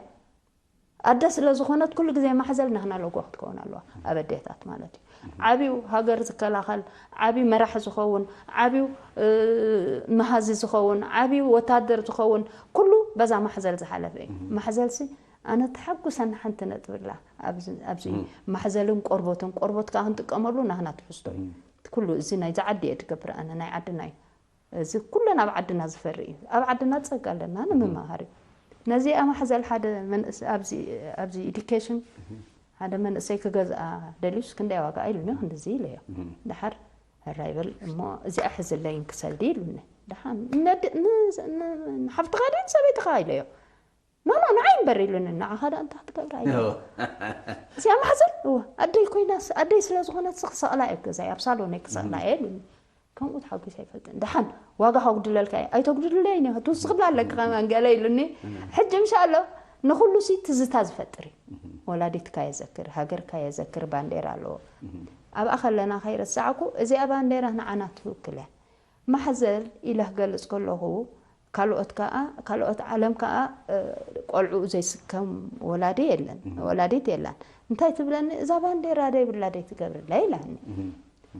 ኣደ ስለ ዝኾነት ኩሉ ግዜ ማሕዘል ናህና ሎጎ ክትከውን ኣለዋ። ኣብ ኣዴታት ማለት እዩ። ዓብዩ ሃገር ዝከላኸል፣ ዓብዩ መራሒ ዝኸውን፣ ዓብዩ፣ እ፣ መሃዚ ዝኸውን፣ ዓብዩ ወታደር ዝኸውን፣ ኩሉ በዛ ማሕዘል ዝሓለፈ እዩ። ማሕዘልሲ ኣነ ተሓጉሰኒ ሓንቲ ነጥቢ ኣላ። ኣብዚ፣ ኣብዚ ማሕዘልን ቆርቦትን፣ ቆርቦት ከኣ ክንጥቀመሉ ናህና ትሕዝቶ እዩ። ኩሉ እዚ ናይዚ ዓዲ እየ ዝገብር ኣነ፣ ናይ ዓድና እዩ። እዚ ኩለን ኣብ ዓድና ዝፈሪ እዩ። ኣብ ዓድና ጸጋ ኣለና ንምምሃር እዩ። ነዚኣ ማሕዘል ሓደ መንእስ-፣ ኣብዚ፣ ኣብዚ ኤዱኬሽን ሓደ መንእሰይ ክገዝኣ ደልዩስ ክንደይ ዋጋ ኢሉኒ፣ ክንድዚ ኢለዮ። ድሓር ሕራይ በል እሞ እዚኣ ሕዝለይን ክሰልዲ ኢሉኒ። ድሓን ነድ-፣ ን-፣ ን-፣ ንሓፍትኻ ድዩ ንሰበይትኻ ኢለዮ። ኖ፣ ኖ፣ ንዓይ እምበር ኢሉኒ፣ ንዓኻ ደኣ እንታይ ክትገብራ ኢለ። እዚኣ ማሕዘል፣ እወ፣ ኣደይ ኮይናስ፣ ኣደይ ስለ ዝኾነት ክሰቕላ እየ ኣብ ገዛይ፣ ኣብ ሳሎነይ ክሰቕላ እየ ኢሉኒ። ከምኡ ተሓጒሰ ኣይፈልጥን። ደሓን ዋጋ ከጉድለልካ እየ፣ ኣይተጉድልለይን ኢኻ፣ ትውስኽ ብላ ኣለካ ከማን ገለ ኢሉኒ። ሕጂ ምሻሎ ንኹሉ ሲ ትዝታ ዝፈጥር እዩ። ወላዲትካ የዘክር፣ ሃገርካ የዘክር፣ ባንዴራ ኣለዎ። ኣብኣ ከለና ከይረሳዕኩ፣ እዚኣ ባንዴራ ንዓና ትውክል እያ። ማሕዘል ኢለ ክገልጽ ከለኹ፣ ካልኦት ከኣ፣ ካልኦት ዓለም ከኣ፣ እ፣ ቆልዑ ዘይስከም ወላዲ የለን፣ ወላዲት የላን። እንታይ ትብለኒ? "እዛ ባንዴራ ደይብላ ደይትገብርላ" ኢላኒ።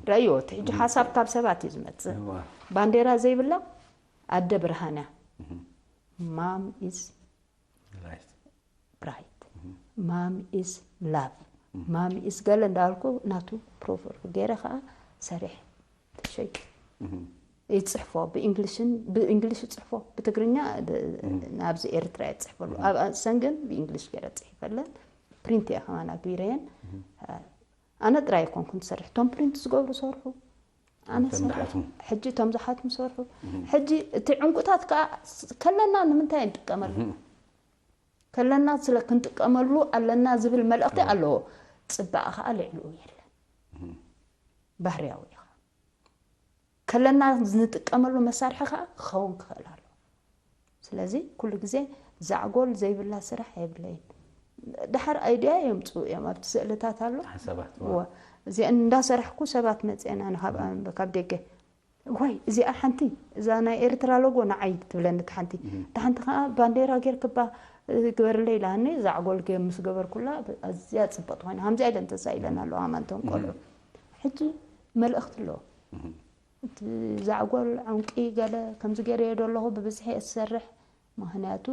ረእይዎ፣ እቲ ሕጂ ሓሳብ ካብ ሰባት እዩ ዝመጽእ። እዋ። ባንዴራ ዘይብላ ኣደ ብርሃን እያ። ማም ኢዝ ራይት። ራይት። ማም ኢዝ ላቭ። ማም ኢዝ ገለ እንዳበልኩ ናቱ ፕሮቨርብ ገይረ ከኣ ሰሪሐ ተሸይጡ። ይጽሕፎ ብእንግሊሽን፣ ብእንግሊሽ ይጽሕፎ፣ ብትግርኛ ድ-፣ ናብዚ ኤርትራ እየ ዝጽሕፈሉ። ኣብ ሰንገን ብእንግሊሽ ገይረ ጽሒፈለን፣ ፕሪንት እየ ከማን ኣግቢረየን። ኣነ ጥራይ ኣይኮንኩን ዝሰርሕ፣ እቶም ፕሪንት ዝገብሩ ሰርሑ። ኣነ እቶም ሰርሕ። ዝሓትሙ። ሕጂ እቶም ዝሓትሙ ሰርሑ። ሕጂ እቲ ዕንቁታት ከኣ ስ-፣ ከለና ንምንታይ ንጥቀመሉ? ከለና ስለ ክንጥቀመሉ ኣለና ዝብል መልእኽቲ ኣለዎ። ጽባቐ ከኣ ልዕልኡ የለን። ባህርያዊ ኢኻ። ከለና ንጥቀመሉ መሳርሒ ከዓ ክኸውን ክኽእል ኣለዎ። ስለዚ ኩሉ ግዜ ዛዕጎል ዘይብላ ስራሕ የብለይን። ድሓር ኣይድያ የምፅኡ እዮም ኣብቲ ስእልታት ኣሎ። ሓሳባት እወ፣ እዚአን እንዳሰራሕኩ ሰባት መፅአና ንካብ ካብ ደገ፣ ወይ እዚኣ ሓንቲ፣ እዛ ናይ ኤርትራ ሎጎ ንዓይ ትብለኒ እቲ ሓንቲ። እቲ ሓንቲ ከዓ ባንዴራ ጌርክባ ግበርለይ ኢላኒ። ዛዕጎል ገ ምስ ገበርኩላ ኣዝያ ፅብቕቲ ኮይና ከምዚኣ ኢለን ተሳኢለን ኣለዋ ኣማንተን ቆልዑ። ሕጂ መልእኽቲ ኣለዎ። እቲ ዛዕጎል ዕንቂ ገለ ከምዚ ገይረዮ ዶ ኣለኹ ብብዝሒ እየ ዝሰርሕ፣ ምኽንያቱ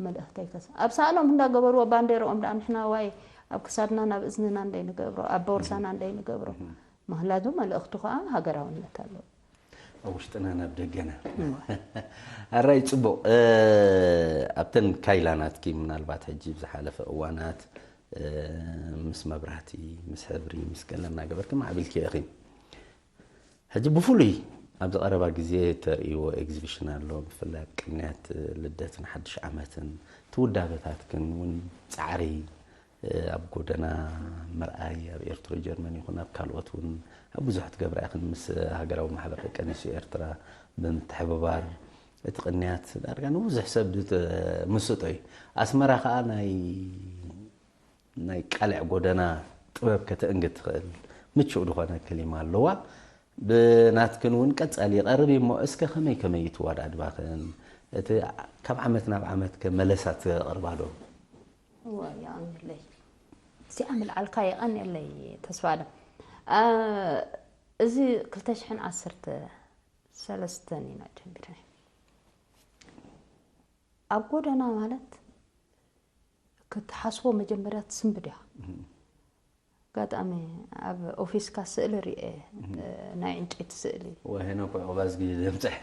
መልእኽተይ ከስ ኣብ ሳእኖም እንዳገበርዎ ባንዴርኦም ደኣ ንሕና ዋይ ኣብ ክሳድና ናብ እዝንና እንደይንገብሮ ኣብ ቦርሳና እንደይንገብሮ፣ ምኽንያቱ መልእኽቱ ከዓ ሃገራውነት ኣለዎ። ኣብ ውሽጥና ናብ ደገና ኣራይ ፅቡቕ። ኣብተን ካይላናትኪ ምናልባት ሕጂ ብዝሓለፈ እዋናት ምስ መብራህቲ ምስ ሕብሪ ምስ ገለ እናገበርኪ ማዕቢልኪ ኢኺ። ሕጂ ብፍሉይ ኣብዚ ቀረባ ግዜ ተርእይዎ ኤግዚቢሽን ኣሎ። ብፍላይ ኣብ ቅንያት ልደትን ሓድሽ ዓመትን እቲ ውዳበታትክን እውን ፃዕሪ ኣብ ጎደና ምርኣይ ኣብ ኤርትሮ ጀርመን ይኹን ኣብ ካልኦት እውን ኣብ ብዙሕ ትገብራ ኢኽን ምስ ሃገራዊ ማሕበር ደቂ ኣንስትዮ ኤርትራ ብምትሕብባር እቲ ቅንያት ዳርጋ ንብዙሕ ሰብ ዝምስጦ እዩ። ኣስመራ ከዓ ናይ ናይ ቃልዕ ጎደና ጥበብ ከተእንግድ ትኽእል ምቹእ ዝኾነ ክሊማ ኣለዋ። ብናትክን እውን ቀጻሊ ይቐርብ እዩ እሞ እስከ ከመይ ከመይ እዩ ትወዳድባኽን እቲ ካብ ዓመት ናብ ዓመት ከ መለሳ ትቕርባ ዶ? እወ የቐንየለይ። እዚኣ ምልዓልካ የቐንየለይ ተስፋ ኣለም። እዚ ክልተ ሽሕን ዓሰርተ ሰለስተን ኢና ጀሚርና። ኣብ ጎደና ማለት ክትሓስቦ መጀመርያ ትስንብድ እያ። ኣጋጣሚ ኣብ ኦፊስካ ስእሊ ርኤ፣ ናይ ዕንጨይቲ ስእሊ። ወሄነ ኮ ኦባዝጊ ዘምጽሕ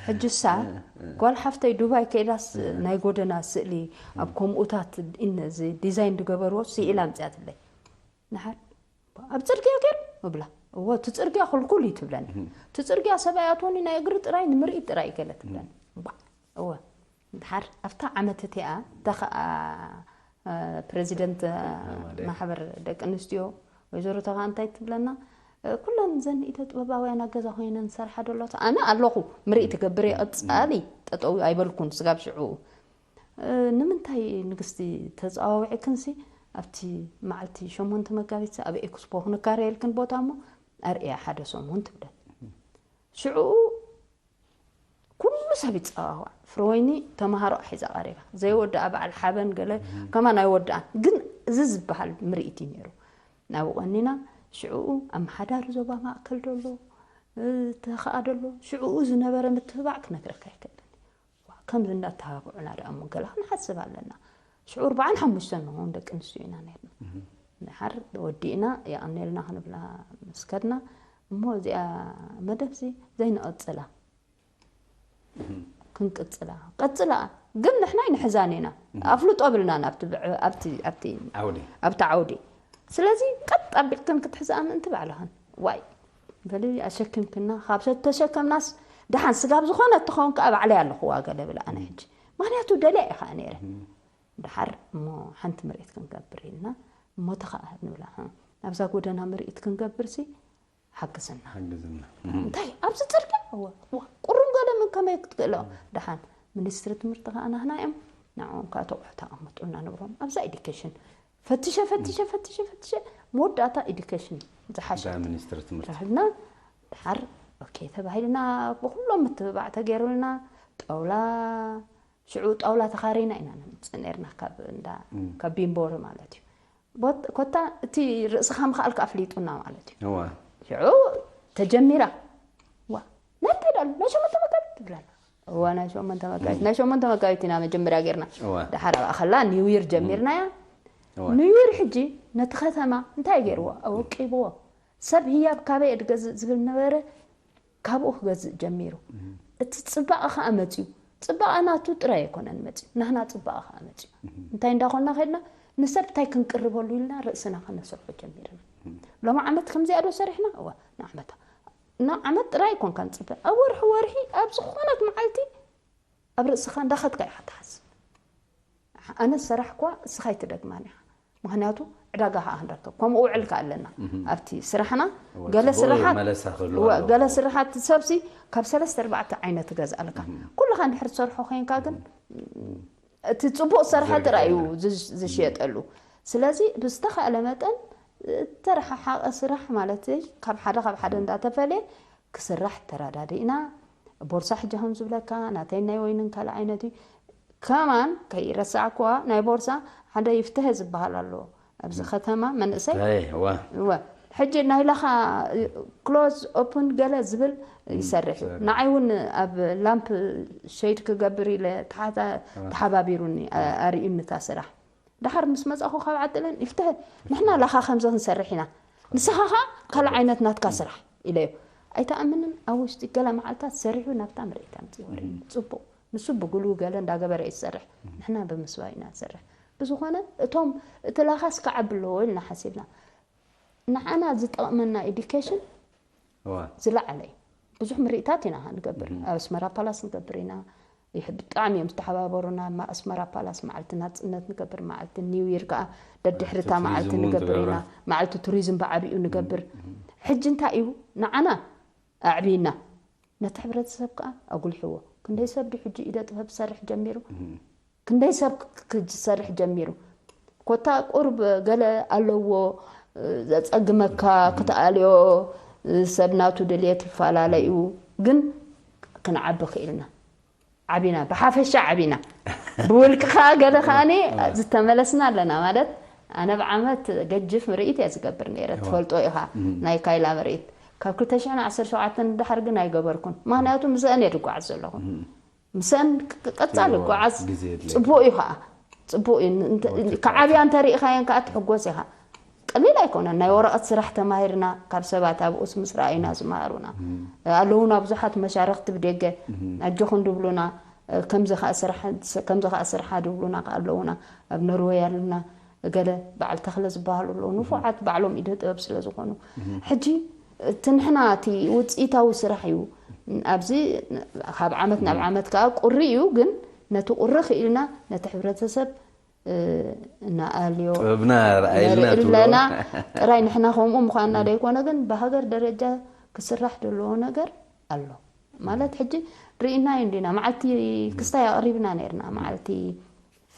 ሕጅሳ ጓል ሓፍተይ ዱባይ ከይዳስ ናይ ጎደና ስእሊ ኣብ ከምኡታት ኢነ እዚ ዲዛይን ዝገበርዎ ስኢላ ኣምፅያትለይ። ንሓር ኣብ ፅርግያ ገር እብላ። እወ እቲ ፅርግያ ክልኩል እዩ ትብለኒ። እቲ ፅርግያ ሰብኣይ ኣትወኒ ናይ እግሪ ጥራይ ንምርኢት ጥራይ ገለ ትብለኒ። እዋ እወ ድሓር ኣብታ ዓመት እቲኣ እታ ኸኣ ፕረዚደንት ማሕበር ደቂ ኣንስትዮ ወይዘሮ ተኻ እንታይ ትብለና፣ ኩለን ዘን ኢደ ጥበባውያን ኣብ ገዛ ኮይነን ዝሰርሓ ዶ ኣለዋ? ኣነ ኣለኹ ምርኢት እገብር እየ። ቀጻሊ ጠጠው ኣይበልኩን ስጋብ ሽዑ። ንምንታይ ንግስቲ ተጸዋዊዕክንሲ ኣብቲ መዓልቲ ሸሞንተ መጋቢት ኣብ ኤክስፖ ክንካረየልክን ቦታ እሞ ኣርእያ ሓደ ሰሙን ትብለን። ሽዑ ኩሉ ሰብ ይጸዋዋዕ። ፍረወይኒ ተምሃሮ ሒዛ ቀሪባ። ዘይወድኣ በዓል ሓበን ገለ ከማን ኣይወድኣን። ግን እዚ ዝበሃል ምርኢት እዩ ነይሩ። ናብኡ ቀኒና ሽዕኡ ኣመሓዳሪ ዞባ ማእከል ደሎ ተኸኣ ደሎ ሽዕኡ ዝነበረ ምትብባዕ ክነግረካ ኣይክእልን። ከምዚ እንዳተባብዑና ደኣ እሞ ገለ ክንሓስብ ኣለና። ሽዑ ኣርባዓን ሓሙሽተን ንኸውን ደቂ ኣንስትዮ ኢና ነርና። ድሓር ወዲእና የቐንየልና ክንብላ ምስ ከድና እሞ እዚኣ መደብዚ ዘይንቐጽላ ክንቅጽላ ቀጽላ ግን ንሕና ይንሕዛን ኢና። ኣፍልጦ ብልና ናብቲ ብዕ- ኣብቲ ኣብቲ ዓውዲ ኣብቲ ዓውዲ ስለዚ ቀጥ ኣቢልክን ክትሕዝኣ ምእንቲ ባዕልኽን ዋይ በሊ ኣሸኪምክና ካብ ተሸከምናስ ደሓን ስጋብ ዝኾነ እትኸውን ከዓ ባዕለይ ኣለኹዋ ገለ ብላ ኣነ ሕጂ ምክንያቱ ደልያ ኢኻ ነይረ። ደሓር እሞ ሓንቲ ምርኢት ክንገብር ኢልና እሞ ተኸኣ ንብላ ኣብዛ ጎደና ምርኢት ክንገብር ሲ ሓግዝና ሓግዝና እንታይ ኣብዚ ፅርግያ እወ እወ ቁሩም ገለ ምን ከመይ ክትክእሎ ደሓን ሚኒስትሪ ትምህርቲ ከዓ ናህና እዮም ንዕኦም ከዓ ተቑሑ ተቐምጡልና ንብሮም ኣብዛ ኤዲኬሽን ፈትሸ ፈትሸ ፈትሸ ፈትሸ መወዳእታ ኤዲኬሽን ዝሓሸ ሚኒስትሪ ትምህርቲ ረኽብና ድሓር ኦኬ ተባሂልና ብኩሎም ምትብባዕ ተገይሩልና ጣውላ ሽዑ ጣውላ ተኻሪና ኢና ነምፅእ ነርና ካብ እንዳ ካብ ቢምቦሪ ማለት እዩ ኮታ እቲ ርእስኻ ምኽኣልካ ኣፍሊጡና ማለት እዩ ሽዑ ተጀሚራ ዋ ናይ እንታይ ዳሉ ናይ ሸሞንተ መጋቢት ትብለና እዋ ናይ ሸሞንተ መጋቢት ናይ ሸሞንተ መጋቢት ኢና መጀመርያ ጌርና ድሓር ኣብኣ ከላ ኒውይር ጀሚርናያ ኒውይር ሕጂ ነቲ ከተማ እንታይ ገይርዎ ኣወቂብዎ ሰብ ህያብ ካበይ እድገዝእ ዝብል ነበረ ካብኡ ክገዝእ ጀሚሩ እቲ ፅባቐ ከዓ መፅዩ ፅባቐ ናቱ ጥራይ ኣይኮነን መፅዩ ናህና ፅባቐ ከዓ መፅዩ እንታይ እንዳኾንና ከድና ንሰብ እንታይ ክንቅርበሉ ኢልና ርእስና ከነስርሖ ጀሚርና ሎም ዓመት ከምዚኣ ዶ ሰሪሕና እዋ ንዓመታ ናብ ዓመት ጥራይ ኣይኮንካ ንፅበ ኣብ ወርሒ ወርሒ ኣብ ዝኾነት መዓልቲ ኣብ ርእስኻ እንዳኸድካ ኢኻ ትሓስብ ኣነ ዝሰራሕኳ እስኻ ኣይትደግማን ኢኻ ምክንያቱ ዕዳጋ ከዓ ክንረክብ ከምኡ ውዕል ከዓ ኣለና ኣብቲ ስራሕና። ገለ ስራሓት ገለ ስራሓት ሰብሲ ካብ ሰለስተ ኣርባዕተ ዓይነት ትገዝኣልካ። ኩልኻ እንድሕር ትሰርሖ ኮይንካ ግን እቲ ፅቡቅ ዝሰርሐ ጥራይ እዩ ዝሽየጠሉ። ስለዚ ብዝተኻእለ መጠን ተረሓሓቀ ስራሕ ማለት ካብ ሓደ ካብ ሓደ እንዳተፈለየ ክስራሕ ተራዳዲእና። ቦርሳ ሕጂ ከም ዝብለካ ናተይ ናይ ወይንን ካልእ ዓይነት እዩ። ከማን ከይረሳዕኩዋ ናይ ቦርሳ ሓደ ይፍትሀ ዝበሃል ኣሎ ኣብዚ ከተማ መንእሰይ እወ ሕጂ ናይ ላኻ ክሎዝ ኦፕን ገለ ዝብል ይሰርሕ እዩ። ንዓይ እውን ኣብ ላምፕ ሸይድ ክገብር ኢለ ተሓባቢሩኒ ኣርእዩኒ እታ ስራሕ። ደሓር ምስ መጻኹ ካብ ዓጥለን ይፍትሐ ንሕና ላኻ ከምዚ ክንሰርሕ ኢና ንስኻ ኸ ካልእ ዓይነት ናትካ ስራሕ ኢለዮ። ኣይተኣምንን ኣብ ውሽጢ ገለ መዓልታት ሰሪሑ ናብታ መሬት ኣምፅእ ወረ ጽቡቕ ንሱ ብጉሉ ገለ እንዳገበረ እዩ ዝሰርሕ ንሕና ብምስባ ኢና ንሰርሕ። ብዝኾነ እቶም እቲ ላኻስ ክዓቢ ኣለዎ ኢልና ሓሲብና ንዓና ዝጠቕመና ኤዱኬሽን ዝለዓለ እዩ። ብዙሕ ምርኢታት ኢና ንገብር ኣብ ኣስመራ ፓላስ ንገብር ኢና። ብጣዕሚ እዮም ዝተሓባበሩና። ኣስመራ ፓላስ መዓልቲ ናፅነት ንገብር፣ መዓልቲ ኒው ይር ከዓ ደድሕርታ መዓልቲ ንገብር ኢና። መዓልቲ ቱሪዝም ብዓብኡ ንገብር። ሕጂ እንታይ እዩ ንዓና ኣዕብይና ነቲ ሕብረተሰብ ከዓ ኣጉልሕዎ። ክንደይ ሰብ ድዩ ሕጂ ኢደ ጥበብ ዝሰርሕ ጀሚሩ? ክንደይ ሰብ ክሰርሕ ጀሚሩ? ኮታ ቁርብ ገለ ኣለዎ ዘፀግመካ ክትኣልዮ ሰብ ናቱ ድልየት ይፈላለ እዩ። ግን ክንዓቢ ክኢልና ዓቢና ብሓፈሻ ዓቢና ብውልቂ ከዓ ገለ ከዓኒ ዝተመለስና ኣለና ማለት ኣነ ብዓመት ገጅፍ ምርኢት እየ ዝገብር ነይረ ትፈልጦ ኢኻ ናይ ካይላ ምርኢት ካብ ክልተ ሽሕን ዓሰርተ ሸውዓተን ድሓር ግን ኣይገበርኩን ምክንያቱ ምስአን እየ ድጓዓዝ ዘለኹ ምስአን ቀፃሊ ጓዓዝ ፅቡቅ እዩ ከዓ ፅቡቅ እዩ ክዓብያ እንተሪኢኻየን ከዓ ትሕጎስ ኢኻ ቀሊል ኣይኮነን ናይ ወረቐት ስራሕ ተማሂርና ካብ ሰባት ኣብኡስ ምስ ረኣዩና ዝመሃሩና ኣለውና ብዙሓት መሻርክቲ ብደገ ኣጆኹም ድብሉና ከምዚ ከዓ ስርሓ ድብሉና ከዓ ኣለውና ኣብ ኖርወይ ኣለና ገለ በዓል ተኽለ ዝበሃሉ ኣለዉ ንፉዓት ባዕሎም ኢደ ጥበብ ስለ ዝኾኑ ሕጂ እቲ ንሕና እቲ ውፅኢታዊ ስራሕ እዩ ኣብዚ ካብ ዓመት ናብ ዓመት ከዓ ቁሪ እዩ ግን ነቲ ቁሪ ክኢልና ነቲ ሕብረተሰብ እናኣልዮ ጥበብና ረኣየልና ኣለና ጥራይ ንሕና ከምኡ ምዃንና ዘይኮነ ግን ብሃገር ደረጃ ክስራሕ ዘለዎ ነገር ኣሎ ማለት ሕጂ ርኢናዮ እንዲና መዓልቲ ክስታይ ኣቕሪብና ነርና መዓልቲ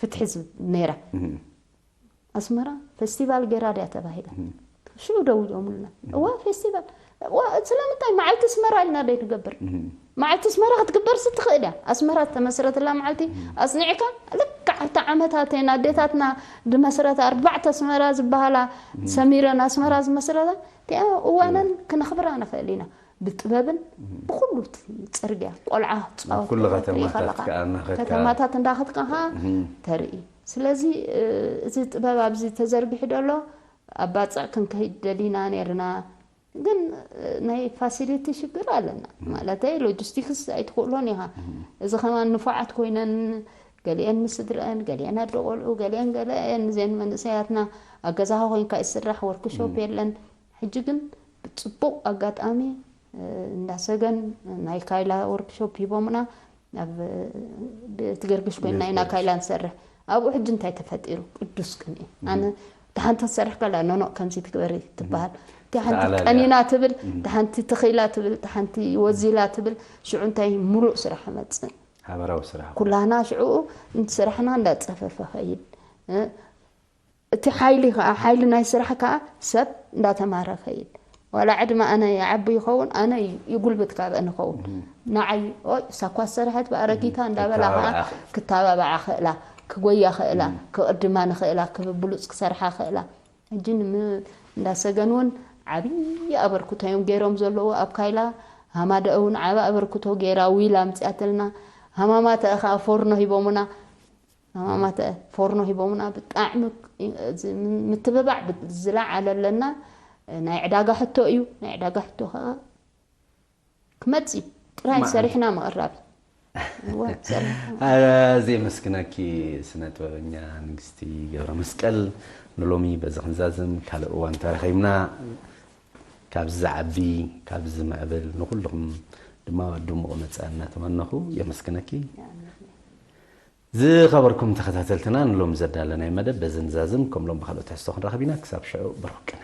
ፍትሒ ነይራ ኣስመራ ፌስቲቫል ገይራ ድያ ተባሂላ ሽዑ ደዊሎምልና እዋ ፌስቲቫል ስለምንታይ መዓልቲ ኣስመራ ኢልና ደይ ንገብር መዓልቲ ኣስመራ ክትግበር ስትኽእል እያ ኣስመራ ዝተመስረትላ መዓልቲ ኣፅኒዕካ ልክዕ ኣብቲ ዓመታት ኣዴታትና ዝመስረታ ኣርባዕተ ኣስመራ ዝበሃላ ሰሚረን ኣስመራ ዝመስረታ እቲኣ እዋነን ክነኽብራ ንኽእል ኢና ብጥበብን ብኩሉ ፅርግያ ቆልዓ ፃወት ኩሉ ሪኢኻ ከተማታት ኣለኻ። ከኣ እናኸድካ። ከተማታት እንዳኸድካ ኸዓ እህ። ተርኢ። ስለዚ እ፣ እዚ ጥበብ ኣብዚ ተዘርጊሑ ደሎ ኣብ ባፅዕ ክንከይድ ደሊና ነርና። ግን እ፣ ናይ ፋሲሊቲ ሽግር ኣለና። ማለተይ ሎጂስቲክስ ኣይትኽእሎን ኢኻ። እዚ ኸማን ንፉዓት ኮይነን ገሊአን ምስ ስድረአን፣ ገሊአን ኣደ ቆልዑ፣ ገሊአን ገለ እየን እዘን መንእሰያትና ኣብ ገዛኻ ኮይንካ ይስራሕ ወርክሾፕ የለን። ሕጂ ግን ብፅቡቕ ኣጋጣሚ እንዳሰገን ናይ ካይላ ወርክሾፕ ሂቦምና ኣብ ቤት ገርግሽ ኮይና ኢና ካይላ ንሰርሕ ኣብኡ ሕጂ እንታይ ተፈጢሩ ቅዱስ ቅንኢ ኣነ ተሓንቲ ትሰርሕ ከላ ኖኖ ከምዚ ትግበሪ ትበሃል ተሓንቲ ቀኒና ትብል ተሓንቲ ትኽኢላ ትብል ተሓንቲ ወዚላ ትብል ሽዑ እንታይ ሙሉእ ስራሕ መፅእ ሃበራዊ ስራሕ ኩላህና ሽዑ ስራሕና እንዳፀፈፈ ኸይድ እቲ ሓይሊ ከዓ ሓይሊ ናይ ስራሕ ከዓ ሰብ እንዳተማረ ከይድ ዋላ ዕድመ ኣነ ይዓቢ ይኸውን ኣነ ይጉልብት ካብአ ንኸውን ንዓይ ኦይ እሳኳ ዝሰረሐት ብኣረጊታ እንዳበላ ከዓ ክታባብዓ ክእላ ክጎያ ክእላ ክቅድማ ንክእላ ክብብሉፅ ክሰርሓ ክእላ ሕጂ እንዳሰገን እውን ዓብዪ ኣበርክቶ እዮም ገይሮም ዘለዉ ኣብ ካይላ ሃማደአ እውን ዓብ ኣበርክቶ ገይራ ዊል ኣምፅኣትልና ሃማማተአ ከዓ ፎርኖ ሂቦሙና ማማተ ፎርኖ ሂቦምና ብጣዕሚ ምትብባዕ ዝለዓለ ኣለና ናይ ዕዳጋ ሕቶ እዩ ናይ ዕዳጋ ሕቶ ከዓ ክመፅ እዩ ጥራይ ሰሪሕና ምቕራብ ኣዚ የመስግነኪ ስነ ጥበበኛ ንግስቲ ገብረ መስቀል ንሎሚ በዚ ክንዛዝም ካልእ እዋን ተረኺብና ካብዚ ዝዓቢ ካብዚ ዝምዕብል ንኩልኹም ድማ ድሙቕ መፃ እናተመነኹ የመስግነኪ ዝኸበርኩም ተኸታተልትና፣ ንሎም ዘዳለናይ መደብ በዚ ንዛዝም። ከም ሎም ብኻልኦት ትሕዝቶ ክንራኸብ ኢና። ክሳብ ሽዑ ብሩኽ ቅነ።